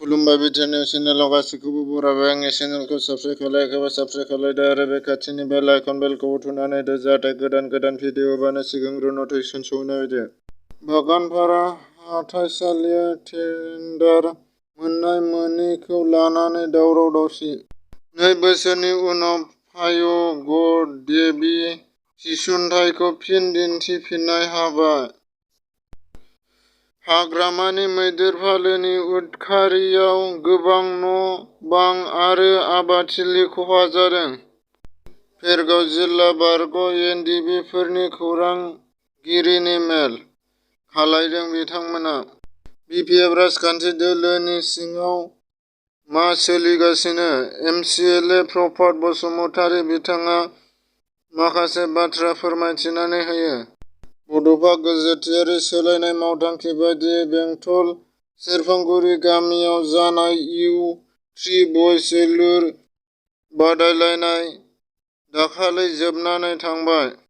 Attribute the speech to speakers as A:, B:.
A: खुलुमबाय बिटिआरनि चेनेलाव गासैखौबो बरायबाय। आंनि चेनेलखौ साबस्क्राइब खालायाखैबा साबस्क्राइब खालायदो आरो बे खाथिनि बेल आइकन बेलखौबो थुनानै दोन जाहाथे गोदान भिडिअ होबानो सिगांग्रो नटिफिकेसन सहैनाय बायदि। बागानपारा हाथाइसालियाव टेन्डार मोननाय मोनैखौ लानानै दावराव-दावसि। 2 बोसोरनि उनाव फायग'देबि थिसनथाइखौ फिन दिन्थिफिननो हाबाय। हाग्रामानि मैदेर फालोनि उदखारिआव गोबां न'-बां आरो आबादथिलि खहा जादों। भेरगाव जिल्ला बारग' एनडिबिफोरनि खौरांगिरिनि मेल खालायदों बिथांमोना। बिपिएफ राजखान्थि दोलोनि सिङाव मा सोलिगासिनो? एमसिएलए प्रभात बसुमतारी बिथाङा माखासे बाथ्रा फोरमायथिनानै होयो। बड'फा गेजेटियारि सोलायनाय मावथांखि बायदियै बेंटल सेरफांगुरि गामियाव जानाय इउ-3 बयज जोलुर बादायलायनाय दाखालि जोबनानै थांबाय।